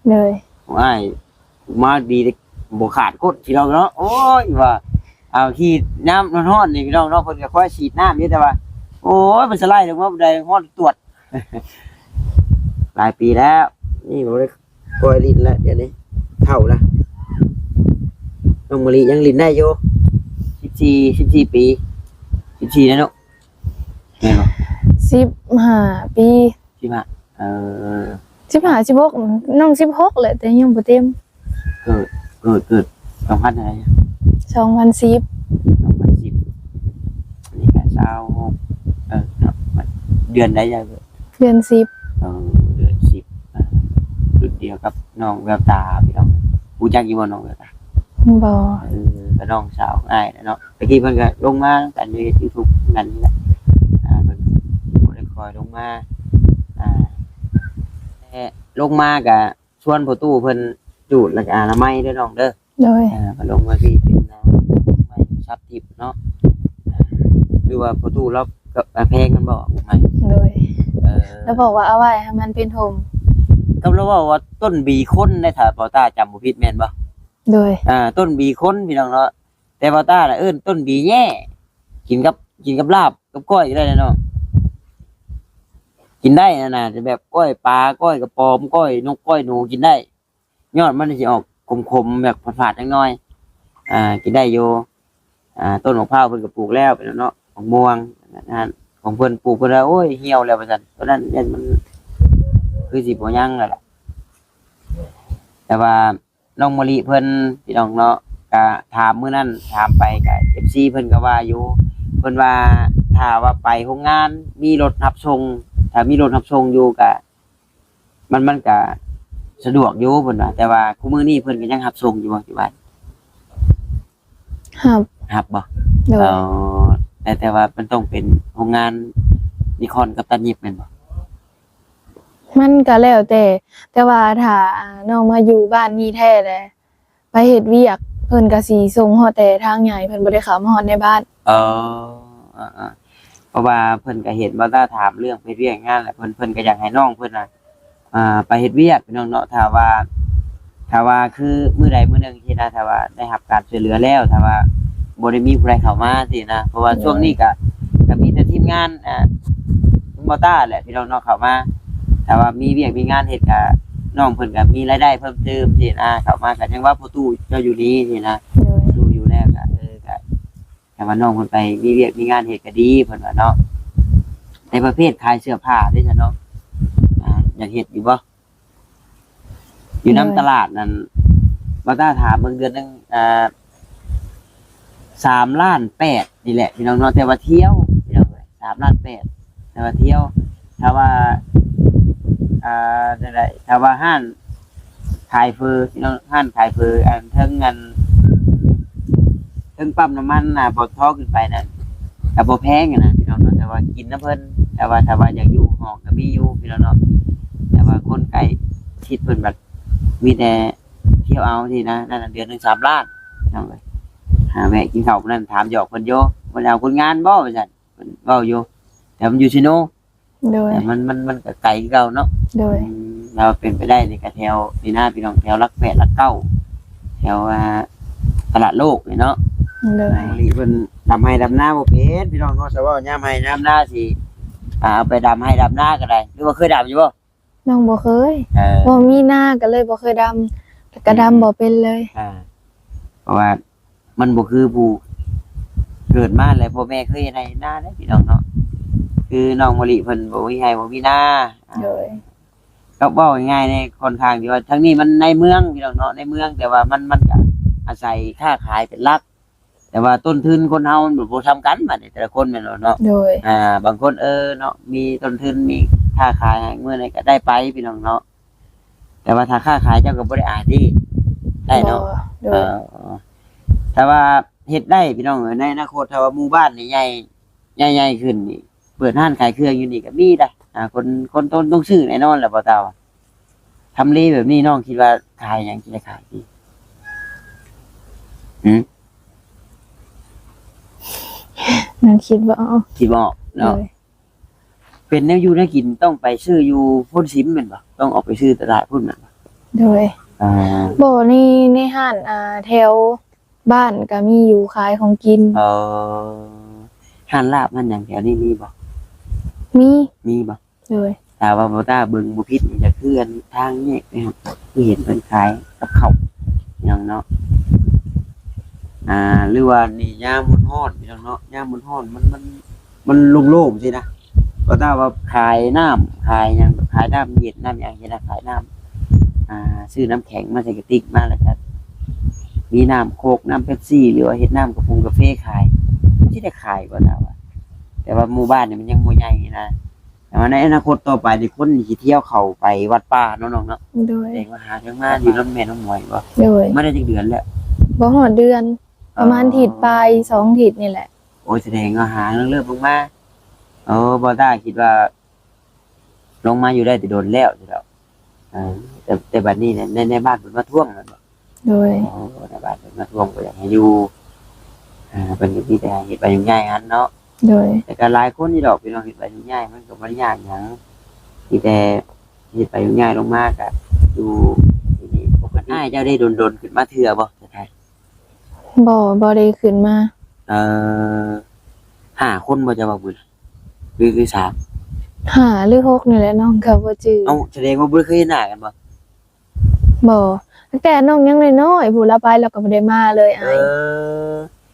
ໂດຍ ອ້າຍ ມາດີເດ້ ບໍ່ຂາດກົ້ນພີ່ນ້ອງເນາະ. ໂອ້ຍ ວ່າ ເອົາ ຂີ້ນ້ຳຮ້ອນໆນີ້ພີ່ນ້ອງເນາະ ເພິ່ນກໍຄອຍສີດນ້ຳຢູ່ ແຕ່ວ່າ ໂອ້ຍ ມັນສະໄລລົງມາບໍ່ໄດ້ ຮ້ອນຕວດ. ຫຼາຍປີແລ້ວ ນີ້ບໍ່ໄດ້ ປ່ອຍຫຼິ້ນແລ້ວ ດຽວນີ້ເຖົ້າລະ. ນ້ອງມະລິຍັງຫຼິ້ນໄດ້ຢູ່ ສິບສີ່ ສິບສີ່ປີ ສິບສີ່ແລ້ວເນາະ ແມ່ນບໍ່? ສິບຫ້າປີ ສິບຫ້າ ເອີ ສິບຫ້າ ສິບຫົກ ນ້ອງສິບຫົກແຫຼະ ແຕ່ຍັງບໍ່ເຕັມ. ເກີດ ເກີດ ເກີດສອງພັນເທົ່າໃດ? ສອງພັນສິບ ສອງພັນສິບ ອັນນີ້ກໍຊາວຫົກ ເອີ ເນາະ ເດືອນໃດ? ເດືອນສິບ ເອີ ເດືອນສິບ ອ່າ ລຸ້ນດຽວກັບນ້ອງແວວຕາພີ່ນ້ອງ. ຮູ້ຈັກຢູ່ບໍ່ນ້ອງແວວຕາ? ບໍ່ ເອີ ກໍນ້ອງສາວອ້າຍແຫຼະເນາະ ຕະກີ້ເພິ່ນກໍລົງມານຳກັນຢູ່ ເຮັດຢູທູບນຳກັນນີ້ແຫຼະ ອ່າ ເພິ່ນບໍ່ໄດ້ຄ່ອຍລົງມາ ອ່າ ແຕ່ລົງມາກໍ ຊວນພໍ່ຕູ້ເພິ່ນຈູດ ແລ້ວກໍອະນາໄມເດີນ້ອງເດີ. ໂດຍ ອ່າ ກໍລົງມາທີ່ເປັນ ອ່າ ໄມ້ສັກທິບເນາະ ອ່າ ຫຼືວ່າພໍ່ຕູ້ລາວກໍ ອ່າ ແພງແມ່ນບໍ່? ໂດຍ ເອີ ລາວບອກວ່າເອົາໄວ້ໃຫ້ມັນເປັນຮົ່ມ ກັບລາວເວົ້າວ່າຕົ້ນບີຄົນໄດ໋ ຖ້າບໍ່ຕາຈຳບໍ່ຜິດແມ່ນບໍ່? ໂດຍ ອ່າ ຕົ້ນບີຄົນພີ່ນ້ອງເນາະ ແຕ່ບໍ່ຕານະເອີ້ນຕົ້ນບີແຍ່ ກິນກັບ ກິນກັບລາບ ກັບກ້ອຍກໍໄດ້ແຫຼະນ້ອງ ກິນໄດ້ຫັ້ນນະ ແບບກ້ອຍປາ ກ້ອຍກະປອມ ກ້ອຍນົກ ກ້ອຍໜູ ກິນໄດ້. ຍອດມັນຊິອອກຂົມໆ ແບບຝາດໆ ຈັກໜ່ອຍ ອ່າ ກິນໄດ້ຢູ່. ອ່າ ຕົ້ນໝາກພ້າວເພິ່ນກໍປູກແລ້ວ ເປັນເນາະ ໝາກມ່ວງ ຂອງເພິ່ນປູກ ເພິ່ນວ່າ ໂອ້ຍ ຫ່ຽວແລ້ວວ່າຊັ້ນ ຕອນນັ້ນຢ້ານມັນຄືຊິບໍ່ຍັງແລ້ວລະ ແຕ່ວ່າ ນ້ອງມະລິເພິ່ນ ພີ່ນ້ອງເນາະ ກະຖາມມື້ນັ້ນ ຖາມໄປກະ ເອັຟຊີ ເພິ່ນກະວ່າຢູ່ ເພິ່ນວ່າຖ້າວ່າໄປໂຮງງານ ມີລົດຮັບສົ່ງ ຖ້າມີລົດຮັບສົ່ງຢູ່ກະ ມັນ ມັນກະສະດວກຢູ່ ເພິ່ນວ່າ ແຕ່ວ່າຄູ່ມື້ນີ້ເພິ່ນກະຍັງຮັບສົ່ງຢູ່ບໍ່ ຢູ່ບ້ານ? ຮັບ ຮັບບໍ່? ໂດຍ ເອີ ແ ແຕ່ ແຕ່ວ່າມັນຕ້ອງເປັນໂຮງງານນິຄອນກັບຕັນເຢັບແມ່ນບໍ່? ມັນກໍແລ້ວແຕ່ ແຕ່ວ່າຖ້າ ອ່າ ນ້ອງມາຢູ່ບ້ານນີ້ແທ້ແຫຼະ ໄປເຮັດວຽກ ເພິ່ນກໍຊິສົ່ງຮອດແຕ່ທາງໃຫຍ່ ເພິ່ນບໍ່ໄດ້ເຂົ້າມາຮອດໃນບ້ານ. ເອີ ເອີໆ ເພາະວ່າເພິ່ນກໍເຫັນບ່າວຕ້າຖາມເລື່ອງໄປເຮັດວຽກງານແຫຼະ ເພິ່ນ ເພິ່ນກໍຢາກໃຫ້ນ້ອງເພິ່ນນະ ອ່າ ໄປເຮັດວຽກພີ່ນ້ອງເນາະ. ຖ້າວ່າ ຖ້າວ່າຄືມື້ໃດມື້ໜຶ່ງຊີ້ນະ ຖ້າວ່າໄດ້ຮັບການຊ່ວຍເຫຼືອແລ້ວ ຖ້າວ່າບໍ່ໄດ້ມີຜູ້ໃດເຂົ້າມາຊີ້ນະ ເພາະວ່າ ໂດຍ ຊ່ວງນີ້ກະ ກະມີແຕ່ທີມງານ ອ່າ ຂອງບ່າວຕ້າແຫຼະພີ່ນ້ອງເນາະ ເຂົ້າມາ. ຖ້າວ່າມີວຽກມີງານເຮັດກະ ນ້ອງເພິ່ນກະມີລາຍໄດ້ເພີ່ມຕື່ມຊີ້ນະ ເຂົ້າມາກະຍັງວ່າພໍ່ຕູ້ເຈົ້າຢູ່ນີ້ຊີ້ນະ ໂດຍ ຢູ່ ຢູ່ແລ້ວກະ ເອີ ກະ ຖ້າວ່ານ້ອງເພິ່ນໄປມີວຽກມີງານເຮັດກໍດີເພິ່ນວ່າເນາະ. ໃນປະເພດຂາຍເສື້ອຜ້າເດ້ຊະເນາະ ອ່າ ຢາກເຮັດຢູ່ບໍ່? ຢູ່ນຳ ໂດຍ ຕະຫຼາດນັ້ນ ບ່າວຕ້າຖາມເບິ່ງເດືອນໜຶ່ງ ອ່າ ສາມລ້ານແປດນີ້ແຫຼະພີ່ນ້ອງເນາະ ແຕ່ວ່າທ່ຽວພີ່ນ້ອງເອີຍ ສາມລ້ານແປດ ແຕ່ວ່າທ່ຽວ. ຖ້າວ່າ ອ່າ ຈັ່ງໃດ ຖ້າວ່າຮ້ານ ຂາຍເຝີພີ່ນ້ອງ ຮ້ານຂາຍເຝີ ອັນເທິງ ອັນເທິງປ້ຳນ້ຳມັນນະ ປຕທ ຂຶ້ນໄປນັ້ນ ກໍບໍ່ແພງນະພີ່ນ້ອງເນາະ ແຕ່ວ່າກິນນຳເພິ່ນ. ແຕ່ວ່າຖ້າວ່າຢາກຢູ່ຫ້ອງກໍມີຢູ່ພີ່ນ້ອງເນາະ ແຕ່ວ່າຄົນໃກ້ຊິດເພິ່ນບັດມີແຕ່ທ່ຽວເອົາຊີ້ນະ. ນັ້ນເດືອນໜຶ່ງສາມລ້ານພີ່ນ້ອງເອີຍ. ຫາແວະກິນເຂົ້າມື້ນັ້ນ ຖາມຫຍອກເພິ່ນຢູ່ ເພິ່ນເອົາຄົນງານບໍ່ວ່າຊັ້ນ ເພິ່ນເວົ້າຢູ່ ແຕ່ມັນຢູ່ເຊໂນ. ໂດຍ ແຕ່ມັນ ມັນ ມັນກໍໄກຄືເກົ່າເນາະ. ໂດຍ ອືມ ແລ້ວເປັນໄປໄດ້ນີ້ກໍແຖວນີ້ນະພີ່ນ້ອງ ແຖວຫຼັກແປດ ຫຼັກເກົ້າ ແຖວ ອ່າ ຕະຫຼາດໂລກນີ້ເນາະ. ໂດຍ ນ້ອງມະລິເພິ່ນດຳໄຮ່ດຳນາບໍ່ເປັນພີ່ນ້ອງເນາະ ສະເວົ້າຍາມໄຮ່ຍາມນາຊິ ອ່າ ເອົາໄປດຳໄຮ່ດຳນາກໍໄດ້ ຫຼືວ່າເຄີຍດຳຢູ່ບໍ່? ນ້ອງບໍ່ເຄີຍ ເອີ ບໍ່ມີນາກໍເລີຍບໍ່ເຄີຍດຳ ແລ້ວກໍດຳ ອືມ ບໍ່ເປັນເລີຍ. ອ່າ ເພາະວ່າ ມັນບໍ່ຄືຜູ້ເກີດມາແລ້ວພໍ່ແມ່ເຄີຍເຮັດໄຮ່ເຮັດນາເດ້ພີ່ນ້ອງເນາະ ຄືນ້ອງມະລິເພິ່ນບໍ່ມີໄຮ່ບໍ່ມີນາ. ໂດຍ ກໍເວົ້າງ່າຍໆ ໃນຂ້ອນຂ້າງທີ່ວ່າທາງນີ້ມັນໃນເມືອງພີ່ນ້ອງເນາະ ໃນເມືອງ ແຕ່ວ່າມັນ ມັນກໍອາໄສຄ້າຂາຍເປັນຫຼັກ ແຕ່ວ່າຕົ້ນທຶນຄົນເຮົາມັນບໍ່ ບໍ່ສ່ຳກັນ ບາດນີ້ແຕ່ລະຄົນແມ່ນບໍ່ເນາະ. ໂດຍ ອ່າ ບາງຄົນ ເອີ ເນາະ ມີຕົ້ນທຶນມີຄ້າຂາຍ ມື້ໃດກໍໄດ້ໄປພີ່ນ້ອງເນາະ. ແຕ່ວ່າຖ້າຄ້າຂາຍເຈົ້າກໍບໍ່ໄດ້ອາຍຕິ ໄດ້ເນາະ. ບໍ່ ໂດຍ ເອີ ຖ້າວ່າເຮັດໄດ້ພີ່ນ້ອງເອີຍ ໃນອະນາຄົດ ຖ້າວ່າໝູ່ບ້ານນີ້ໃຫຍ່ ໃຫຍ່ໆຂຶ້ນນີ້ ເປີດຮ້ານຂາຍເຄື່ອງຢູ່ນີ້ກໍມີໄດ໋. ອ່າ ຄົນ ຄົນຕ້ອງ ຕ້ອງຊື້ແນ່ນອນແຫຼະ ບໍ່ຕາວ່າ ທຳເລແບບນີ້ນ້ອງຄິດວ່າຂາຍຫຍັງຈະໄດ້ຂາຍດີ? ຫື? ຍັງຄິດບໍ່ອອກ ຄິດບໍ່ອອກເນາະ. ໂດຍ ເປັນແນວຢູ່ແນວກິນຕ້ອງໄປຊື້ຢູ່ໂພນຊິມແມ່ນບໍ່? ຕ້ອງອອກໄປຊື້ຕະຫຼາດພຸ້ນແມ່ນບໍ່? ໂດຍ ອ່າ ບໍ່ ໃນ ໃນຮ້ານ ອ່າ ແຖວບ້ານກໍມີຢູ່ຂາຍຂອງກິນ. ເອີ ຮ້ານລາບຮ້ານຫຍັງແຖວນີ້ມີບໍ່? ມີ ມີບໍ່? ໂດຍ ຖ້າວ່າບໍ່ຕາເບິ່ງບໍ່ຜິດນີ້ ຈະຄືອັນທາງແຍກໄປຫັ້ນ ຄືເຫັນເພິ່ນຂາຍກັບເຂົ້າຫຍັງເນາະ. ອ່າ ຫຼືວ່ານີ້ຍາມຮ້ອນໆ ພີ່ນ້ອງເນາະ ຍາມຮ້ອນໆ ມັນ ມັນ ມັນໂລ່ງໆ ຊີ້ນະ ບໍ່ຕາວ່າຂາຍນ້ຳ ຂາຍຫຍັງ ຂາຍນ້ຳເຢັນ ນ້ຳຫຍັງຊີ້ນະ ຂາຍນ້ຳ ອ່າ ຊື້ນ້ຳແຂງມາໃສ່ກະຕິກມາ ແລ້ວກໍມີນ້ຳໂຄກ ນ້ຳເປັບຊີ ຫຼືວ່າເຮັດນ້ຳກະຟົງກາເຟຂາຍ ມັນຊິໄດ້ຂາຍບໍ່ຕາວ່າ. ແຕ່ວ່າໝູ່ບ້ານນີ້ມັນຍັງບໍ່ໃຫຍ່ນະ. ແຕ່ວ່າໃນອະນາຄົດຕໍ່ໄປນີ້ ຄົນຊິທ່ຽວເຂົ້າໄປວັດປ່າເນາະນ້ອງເນາະ. ໂດຍ ແສດງວ່າຫາທາງມາຢູ່ນຳແມ່ນ້ອງມວຍບໍ່? ໂດຍ ມາໄດ້ຈັກເດືອນແລ້ວ? ບໍ່ຮອດເດືອນ ປະມານ ອໍ ທິດປາຍ ສອງທິດນີ້ແຫຼະ. ໂອ້ຍ ສະແດງວ່າຫາເລີ່ມລົງມາ. ໂອ້ ບໍ່ຕ້າຄິດວ່າລົງມາຢູ່ໄດ້ແຕ່ດົນແລ້ວ ເອີ ແຕ່ ແຕ່ບັດນີ້ໃນ ໃນບ້ານເພິ່ນມາທວງແມ່ນບໍ່? ໂດຍ ໂອ້ ໃນບ້ານເພິ່ນມາທວງບໍ່ຢາກໃຫ້ຢູ່ ເພິ່ນກໍມີແຕ່ເຮັດໃບອະນຸຍາດຫັ້ນເນາະ. ໂດຍ ແຕ່ກໍຫຼາຍຄົນຢູ່ດອກພີ່ນ້ອງ ເຮັດໃບອະນຸຍາດ ມັນກໍບໍ່ໄດ້ຍາກຫຍັງ ມີແຕ່ເຮັດໃບອະນຸຍາດລົງມາກໍຢູ່ທີ່ນີ້ປົກກະຕິ. ອ້າຍເຈົ້າໄດ້ດົນໆຂຶ້ນມາເທື່ອບໍ່? ບໍ່ ບໍ່ໄດ້ຂຶ້ນມາ. ເອີ ຫ້າຄົນບໍ່ ເຈົ້າວ່າມື້ນັ້ນ ຫຼື ຫຼື ສາມ ຫ້າ ຫຼື ຫົກ ນີ້ແຫຼະ ນ້ອງກໍບໍ່ຈື່. ເອົ້າ ສະແດງວ່າບໍ່ເຄີຍເຫັນໜ້າກັນບໍ່? ບໍ່ ຕັ້ງແຕ່ນ້ອງຍັງນ້ອຍໆ ພຸ້ນລະໄປ ລາວກໍບໍ່ໄດ້ມາເລີຍ. ເອີ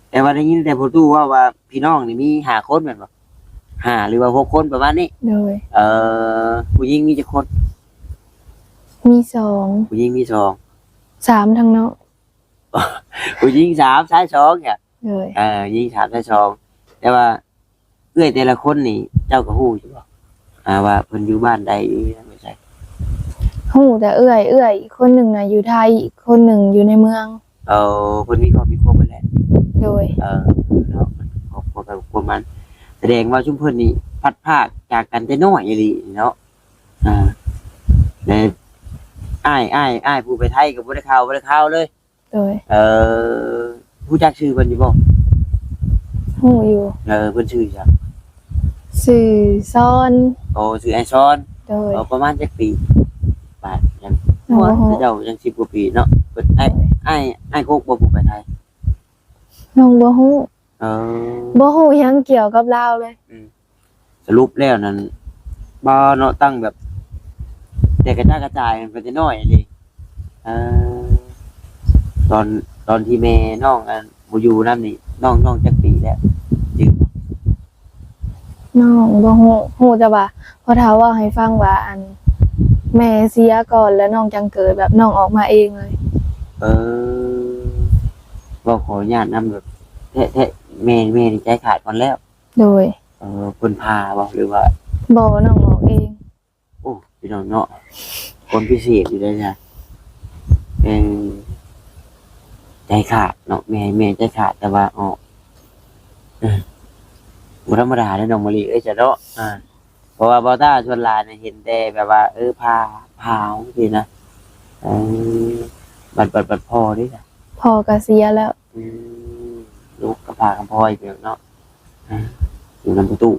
ແຕ່ວ່າໄດ້ຍິນແຕ່ພໍ່ຕູ້ເວົ້າວ່າພີ່ນ້ອງນີ້ມີຫ້າຄົນແມ່ນບໍ່? ຫ້າ ຫຼືວ່າຫົກຄົນປະມານນີ້. ໂດຍ ເອີ ຜູ້ຍິງມີຈັກຄົນ? ມີສອງ ຜູ້ຍິງມີສອງ ສາມທາງນ້ອງ. ຜູ້ຍິງສາມ ຊາຍສອງ ເອີ ຍິງສາມ ຊາຍສອງ. ແຕ່ວ່າເອື້ອຍແຕ່ລະຄົນນີ້ເຈົ້າກໍຮູ້ຢູ່ບໍ່ ອ່າ ວ່າເພິ່ນຢູ່ບ້ານໃດ ຢູ່ເມືອງໃດ? ຮູ້ແຕ່ເອື້ອຍ ເອື້ອຍອີກຄົນໜຶ່ງນະຢູ່ໄທ ອີກຄົນໜຶ່ງຢູ່ໃນເມືອງ. ເອີ ເພິ່ນມີຄອບມີຄົວເບິດແລ້ວ. ໂດຍ ເອີ ເນາະ ຄອບຄົວໃຜຄອບຄົວມັນ. ດງວ່າຊຸມເພິ່ນນີ້ພັດພາກຈາກກັນແຕ່ນ້ອຍອີ່ຫຼີເນາະ. ອ່າ ແລະ ອ້າຍ ອ້າຍ ອ້າຍຜູ້ໄປໄທກໍບໍ່ໄດ້ຂ່າວ ບໍ່ໄດ້ຂ່າວເລີຍ. ໂດຍ ເອີ ຮູ້ຈັກຊື່ເພິ່ນຢູ່ບໍ່? ຮູ້ຢູ່. ເອີ ເພິ່ນຊື່ຫຍັງ? ຊື່ຊອນ. ໂອ້ ຊື່ອ້າຍຊອນ. ໂດຍ ເອີ ປະມານຈັກປີ? ປານຫຍັງ ນ້ອງບໍ່ຮູ້. ເຈົ້າຍັງສິບກວ່າປີເນາະ. ເພິ່ນ ອ້າຍ ໂດຍ ອ້າຍ ອ້າຍກົກບໍ່ຜູ້ໄປໄທ? ນ້ອງບໍ່ຮູ້. ເອີ ບໍ່ຮູ້ຫຍັງກ່ຽວກັບລາວເລີຍ. ອືມ ສະຫຼຸບແລ້ວນັ້ນ ບໍ່ເນາະ ຕັ້ງແບບແຕກກະຈາຍກະຈາຍໄປແຕ່ນ້ອຍເດ້. ເອີ ຕອນ ຕອນທີ່ແມ່ນ້ອງ ອັນ ບໍ່ຢູ່ນຳນີ້ ນ້ອງ ນ້ອງຈັກປີແລ້ວ? ຈື່ ນ້ອງບໍ່ຮູ້ ຮູ້ແຕ່ວ່າພໍ່ເຖົ້າເວົ້າໃຫ້ຟັງວ່າ ອັນ ແມ່ເສຍກ່ອນ ແລ້ວນ້ອງຈັ່ງເກີດ ແບບນ້ອງອອກມາເອງເລີຍ. ເອີ ເວົ້າຂໍອະນຸຍາດນຳ ແບບ ແທ້ ແທ້ ແມ່ ແມ່ນີ້ໃຈຂາດກ່ອນແລ້ວ? ໂດຍ ເອີ ເພິ່ນພາບໍ່ ຫຼືວ່າ? ບໍ່ ນ້ອງອອກເອງ. ໂອ້ ພີ່ນ້ອງເນາະ ຄົນພິເສດຢູ່ເດ້ຊະ. ເອີ ໃຈຂາດເນາະ ແມ່ ແມ່ໃຈຂາດ ແຕ່ວ່າອອກ. ເອີ ບໍ່ທຳມະດາເດ້ນ້ອງມະລິເອີຍ ຊະເນາະ. ອ່າ ເພາະວ່າບ່າວຕ້າສ່ວນຫຼາຍນະ ເຫັນແຕ່ແບບວ່າ ເອີ ພາ ພາຈັ່ງຊີ້ນະ. ເອີ ບັດ ບັດ ບັດພໍ່ເດ້ຊະ? ພໍ່ກໍເສຍແລ້ວ. ອືມ ລູກກໍພາກັນພອຍໄປເນາະ. ອ່າ ຢູ່ນຳພໍ່ຕູ້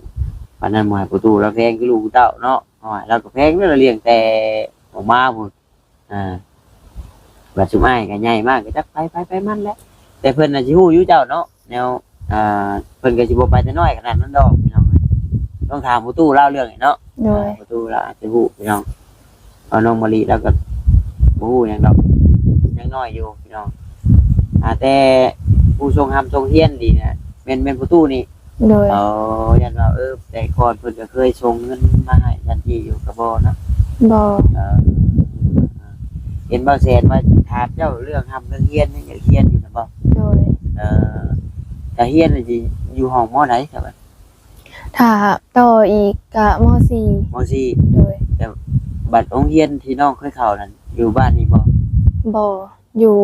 ປານນັ້ນບໍ່ໃຫ້ພໍ່ຕູ້ລາວແພງຄືລູກເຕົ້າເນາະ. ໂອ້ຍ ລາວກໍແພງເດ້ ລາວລ້ຽງແຕ່ອອກມາພຸ້ນ. ອ່າ ບັດຊຸມອ້າຍກໍໃຫຍ່ມາກໍຈັກໄປ ໄປ ໄປມັນແຫຼະ. ແຕ່ເພິ່ນນະຊິຮູ້ຢູ່ເຈົ້າເນາະ ແນວ ອ່າ ເພິ່ນກໍຊິບໍ່ໄປແຕ່ນ້ອຍຂະໜາດນັ້ນດອກ ພີ່ນ້ອງເອີຍ. ຕ້ອງຖາມພໍ່ຕູ້ລາວເລື່ອງນີ້ເນາະ. ໂດຍ ອ່າ ພໍ່ຕູ້ລາວອາດຈະຮູ້ ພີ່ນ້ອງ. ເອົາ ນ້ອງມະລິລາວກໍບໍ່ຮູ້ຫຍັງດອກ ຍັງນ້ອຍຢູ່ພີ່ນ້ອງ. ອ່າ ແຕ່ຜູ້ຊົງຮ່ຳຊົງຮຽນດີນະ ແມ່ນ ແມ່ນພໍ່ຕູ້ນີ້? ໂດຍ ເອົາ ຢ້ານວ່າ ເອີ ແຕ່ກ່ອນເພິ່ນກໍເຄີຍສົ່ງເງິນມາໃຫ້ຊັ້ນຊີ້ຢູ່ ກໍບໍ່ເນາະ? ບໍ່. ເອີ ເຫັນບ່າວແສນວ່າຖາມເຈົ້າເລື່ອງຮ່ຳເລື່ອງຮຽນ ຍັງຢາກຮຽນຢູ່ນະບໍ່? ໂດຍ. ເອີ ກະຮຽນນີ້ຊິຢູ່ຫ້ອງ ມໍໃດຊະບັດ? ຖ້າຕໍ່ອີກກະ ມໍສີ່. ມໍສີ່. ໂດຍ. ແຕ່ບັດໂຮງຮຽນທີ່ນ້ອງເຄີຍເຂົ້ານັ້ນ ຢູ່ບ້ານນີ້ບໍ່? ບໍ່ ຢູ່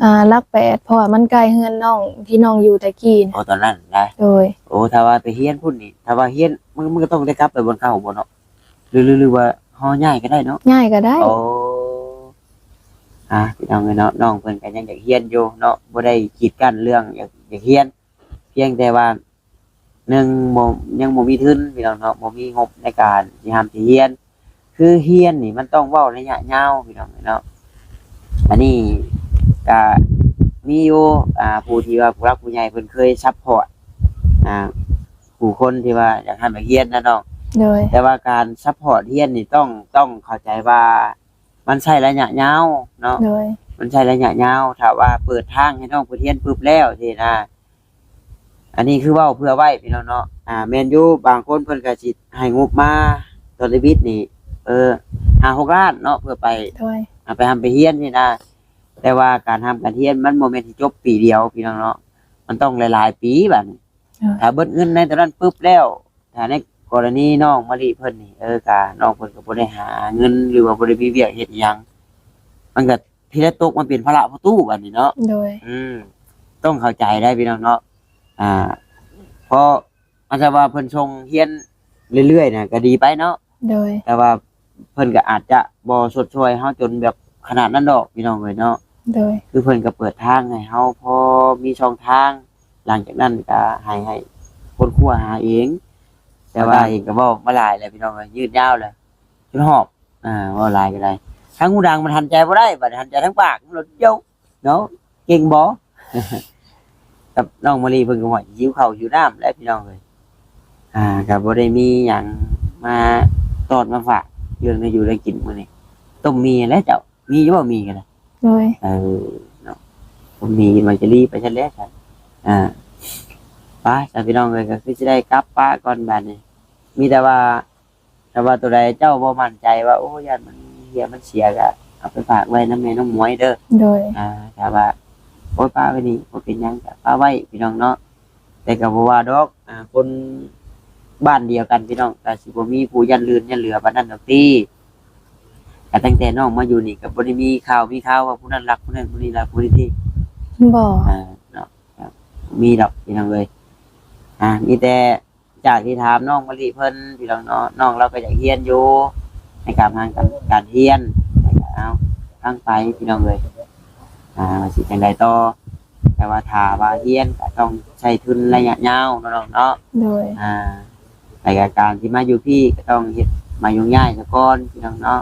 ອ່າ ຫຼັກແປດ ເພາະວ່າມັນໃກ້ເຮືອນນ້ອງທີ່ນ້ອງຢູ່ແຕ່ກີ້ນະ. ອໍ ຕອນນັ້ນນະ? ໂດຍ. ໂອ້ ຖ້າວ່າໄປຮຽນພຸ້ນນີ້ ຖ້າວ່າຮຽນ ມັນ ມັນກໍຕ້ອງໄດ້ກັບໄປບ່ອນເກົ່າບໍ່ເນາະ? ຫຼື ຫຼື ຫຼືວ່າເຮົາຍ້າຍກໍໄດ້ເນາະ? ຍ້າຍກໍໄດ້. ໂອ້ ອ່າ ພີ່ນ້ອງເອີຍເນາະ ນ້ອງເພິ່ນກໍຍັງຢາກຮຽນຢູ່ເນາະ ບໍ່ໄດ້ກີດກັ້ນເລື່ອງຢາກ ຢາກຮຽນ ພຽງແຕ່ວ່າ ໜຶ່ງ ບໍ່ ຍັງບໍ່ມີທຶນ ພີ່ນ້ອງເນາະ ບໍ່ມີງົບໃນການຊິຮ່ຳຊິຮຽນ. ຄືຮຽນນີ້ມັນຕ້ອງເວົ້າໄລຍະຍາວ ພີ່ນ້ອງເນາະ. ອັນນີ້ກະມີຢູ່ ອ່າ ຜູ້ທີ່ວ່າຜູ້ຫຼັກຜູ້ໃຫຍ່ເພິ່ນເຄີຍຊັບພອດ ອ່າ ຜູ້ຄົນທີ່ວ່າຢາກຮ່ຳຢາກຮຽນນະນ້ອງ. ໂດຍ. ແຕ່ວ່າການຊັບພອດຮຽນນີ້ຕ້ອງ ຕ້ອງເຂົ້າໃຈວ່າມັນໃຊ້ໄລຍະຍາວເນາະ. ໂດຍ. ມັນໃຊ້ໄລຍະຍາວ ຖ້າວ່າເປີດທາງໃຫ້ນ້ອງເພິ່ນຮຽນປຶບແລ້ວຊີ້ນະ ອັນນີ້ຄືເວົ້າເພື່ອໄວ້ ພີ່ນ້ອງເນາະ. ອ່າ ແມ່ນຢູ່ ບາງຄົນເພິ່ນກໍຊິໃຫ້ງົບມາຕອນເດບິດນີ້ ເອີ ຫ້າຫົກລ້ານເນາະ ເພື່ອໄປ ໂດຍ ອ່າ ໄປຮ່ຳໄປຮຽນນີ້ນະ. ແຕ່ວ່າການຮ່ຳການຮຽນມັນບໍ່ແມ່ນຊິຈົບປີດຽວ ພີ່ນ້ອງເນາະ ມັນຕ້ອງຫຼາຍໆປີບາດນີ້. ໂດຍ. ຖ້າເບິດເງິນໃນຕອນນັ້ນປຶບແລ້ວ ຖ້າໃນກໍລະນີນ້ອງມະລິເພິ່ນນີ້ ເອີ ກະນ້ອງເພິ່ນກໍບໍ່ໄດ້ຫາເງິນ ຫຼືວ່າບໍ່ໄດ້ມີວຽກເຮັດອີ່ຫຍັງ ມັນກໍ ທີ່ໄດ້ຕົກມາເປັນພາລະພໍ່ຕູ້ບັດນີ້ເນາະ. ໂດຍ. ອືມ ຕ້ອງເຂົ້າໃຈໄດ້ພີ່ນ້ອງເນາະ. ອ່າ ເພາະອາດຈະວ່າເພິ່ນສົ່ງຮຽນເລື້ອຍໆນະກໍດີໄປເນາະ. ໂດຍ. ແຕ່ວ່າເພິ່ນກໍອາດຈະບໍ່ຊົດຊ່ວຍເຮົາຈົນແບບຂະໜາດນັ້ນດອກພີ່ນ້ອງເອີຍເນາະ. ໂດຍ. ຄືເພິ່ນກໍເປີດທາງໃຫ້ເຮົາພໍມີຊ່ອງທາງ ຫຼັງຈາກນັ້ນກໍໃຫ້ ໃຫ້ຄົ້ນຄວ້າຫາເອງ. ແຕ່ວ່າເອງກໍເວົ້າມາຫຼາຍແລ້ວພີ່ນ້ອງເອີຍ ຍືດຍາວແລ້ວ ຈົນຫອບ. ອ່າ ເວົ້າຫຼາຍກໍໄດ້ ທາງຫູດັງມັນຫັນໃຈບໍ່ໄດ້ ບັດຫັນໃຈທາງປາກມັນໂລດ ໂຢ ເນາະ ເກັ່ງບໍ່? ກັບນ້ອງມະລີເພິ່ນກໍວ່າຫິວເຂົ້າຫິວນ້ຳແຫຼະພີ່ນ້ອງເອີຍ. ອ່າ ກໍບໍ່ໄດ້ມີຫຍັງມາຕ້ອນມາຝາກ ເລື່ອງແນວຢູ່ແນວກິນມື້ນີ້ ຕົ້ມໝີ່ແຫຼະເຈົ້າ. ມີຢູ່ບໍ່ໝີ່ກໍໄດ້? ໂດຍ. ເອີ ເນາະ ຕົ້ມໝີ່ກິນ ມັນຈະລີໄປຊັ້ນແຫຼະຊັ້ນ. ອ່າ ໄປຊັ້ນພີ່ນ້ອງເອີຍ ກໍຄືຊິໄດ້ກັບປະກ່ອນບາດນີ້ ມີແຕ່ວ່າ ຖ້າວ່າໂຕໃດເຈົ້າບໍ່ໝັ້ນໃຈວ່າ ໂອ້ ຢ້ານມັນເຫຍມັນເສຍ ກໍເອົາໄປຝາກໄວ້ນຳແມ່ນ້ອງໝວຍເດີ. ໂດຍ. ອ່າ ຖ້າວ່າ ໂອ້ຍ ປະໄວ້ນີ້ ບໍ່ເປັນຫຍັງ ກໍປະໄວ້ພີ່ນ້ອງເນາະ. ແຕ່ກໍບໍ່ວ່າດອກ ອ່າ ຄົນບ້ານດຽວກັນພີ່ນ້ອງ ກໍຊິບໍ່ມີຜູ້ຢ້ານລື່ນຢ້ານເຫຼືອປານນັ້ນດອກຕິ. ກໍຕັ້ງແຕ່ນ້ອງມາຢູ່ນີ້ ກໍບໍ່ໄດ້ມີຂ່າວມີຄາວວ່າຜູ້ນັ້ນລັກຜູ້ນັ້ນ ຜູ້ນີ້ລັກຜູ້ນີ້ຕິ. ບໍ່. ອ່າ ເນາະ ມີດອກພີ່ນ້ອງເອີຍ. ອ່າ ມີແຕ່ ຈາກທີ່ຖາມນ້ອງມະລິເພິ່ນ ພີ່ນ້ອງເນາະ ນ້ອງລາວກໍຢາກຮຽນຢູ່ ໃນການທາງການ ການຮຽນ ເອົາ ຟັງໄປ ພີ່ນ້ອງເອີຍ ອ່າ ວ່າຊິຈັ່ງໃດຕໍ່ ແຕ່ວ່າຖ້າວ່າຮຽນກໍຕ້ອງໃຊ້ທຶນໄລຍະຍາວເນາະ ນ້ອງເນາະ ໂດຍ ອ່າ ແລ້ວກໍການທີ່ມາຢູ່ພີ້ກໍຕ້ອງເຮັດໃບໂຍກຍ້າຍສາກ່ອນ ພີ່ນ້ອງເນາະ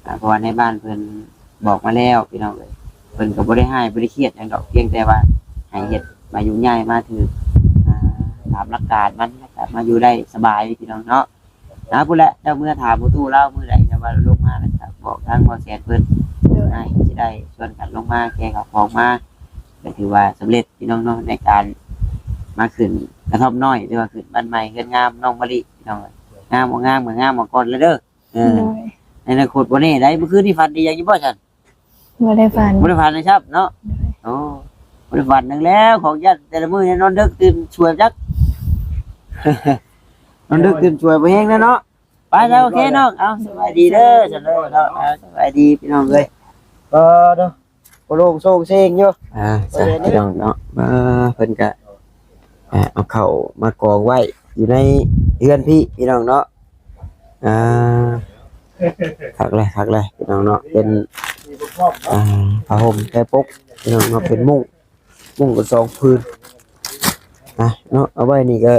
ອ່າ ເພາະວ່າໃນບ້ານເພິ່ນ ບອກມາແລ້ວພີ່ນ້ອງເອີຍ ເພິ່ນກໍບໍ່ໄດ້ຮ້າຍບໍ່ໄດ້ຄຽດຫຍັງດອກ ພຽງແຕ່ວ່າໃຫ້ເຮັດໃບໂຍກຍ້າຍມາຖືກ ອ່າ ຕາມຫຼັກການມັນ ແລ້ວກໍມາຢູ່ໄດ້ສະບາຍພີ່ນ້ອງເນາະ ອ່າ ພຸ້ນແຫຼະ ເຈົ້າເມືອຖາມພໍ່ຕູ້ລາວມື້ໃດ ແຕ່ວ່າລົງມາແລ້ວກໍບອກທາງບໍ່ແສນເພິ່ນ ໂດຍ ອ່າ ຊິໄດ້ຊວນກັນລົງມາແກ່ເຂົ້າຂອງມາ ກໍຖືວ່າສຳເລັດພີ່ນ້ອງເນາະ ໃນການມາຂຶ້ນກະທ່ອມນ້ອຍ ຫຼືວ່າຂຶ້ນບ້ານໃໝ່ເຮືອນງາມນ້ອງມະລິພີ່ນ້ອງເອີຍ ງາມບໍ່ງາມກໍງາມເອົາກ່ອນແລ້ວເດີ. ເອີ ໂດຍ ໃນອະນາຄົດບໍ່ແນ່ໃດ໋ ມື້ຄືນນີ້ຝັນດີຫຍັງຢູ່ບໍ່ຊັ້ນ? ບໍ່ໄດ້ຝັນ ບໍ່ໄດ້ຝັນນະຄັບເນາະ ໂດຍ ໂອ້ ບໍ່ໄດ້ຝັນຫຍັງແລ້ວ ຂອງຢ້ານແຕ່ລະມື້ນີ້ນອນດຶກຕື່ນສວຍຈັກ ນອນດຶກຕື່ນສວຍບໍ່ແຮງແລ້ວເນາະ ໄປແລ້ວ ໂອເຄນ້ອງ ເອົາ ສະບາຍດີເດີ ສະບາຍດີເນາະ ເອົາ ສະບາຍດີພີ່ນ້ອງເອີຍ ກໍເນາະ ໂອ້ໂລ່ງໂລ່ງເຊງຢູ່ ອ່າ ໂອເຄເນາະ ພີ່ນ້ອງເນາະ ອ່າ ເພິ່ນກະ ອ່າ ເອົາເຂົ້າມາກອງໄວ້ຢູ່ໃນເຮືອນພີ້ ພີ່ນ້ອງເນາະ ອ່າ ຄັກແຫຼະ ຄັກແຫຼະ ພີ່ນ້ອງເນາະ ເປັນ ອ່າ ຜ້າຫົ່ມໄຕປົກ ພີ່ນ້ອງເນາະ ເປັນມຸ້ງ ມຸ້ງກໍສອງຜືນ ອ່າ ເນາະ ເອົາໄວ້ນີ້ກໍ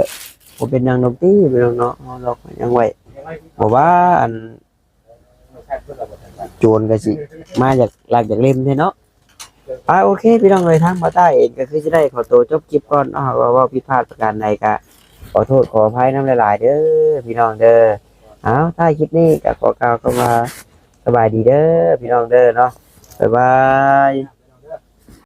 ບໍ່ເປັນຫຍັງດອກຕິ ພີ່ນ້ອງເນາະ ເຮົາລັອກຫຍັງໄວ້ ບໍ່ວ່າອັນ ໂຈນກໍຊິມາຢາກລັກຢາກເຫຼັ້ນແທ້ເນາະ ອ່າ ໂອເຄ ພີ່ນ້ອງເອີຍ ທາງບ່າວຕ້າເອງກໍຄືຊິໄດ້ຂໍໂຕຈົບຄລິບກ່ອນເນາະ ຫາກວ່າເວົ້າຜິດພາດປະການໃດກໍຂໍໂທດຂໍອະໄພນຳຫຼາຍໆເດີ ພີ່ນ້ອງເດີ ເອົາ ທ້າຍຄລິບນີ້ກໍຂໍກ່າວຄຳວ່າສະບາຍດີເດີ ພີ່ນ້ອງເດີເນາະ ບາຍບາຍ.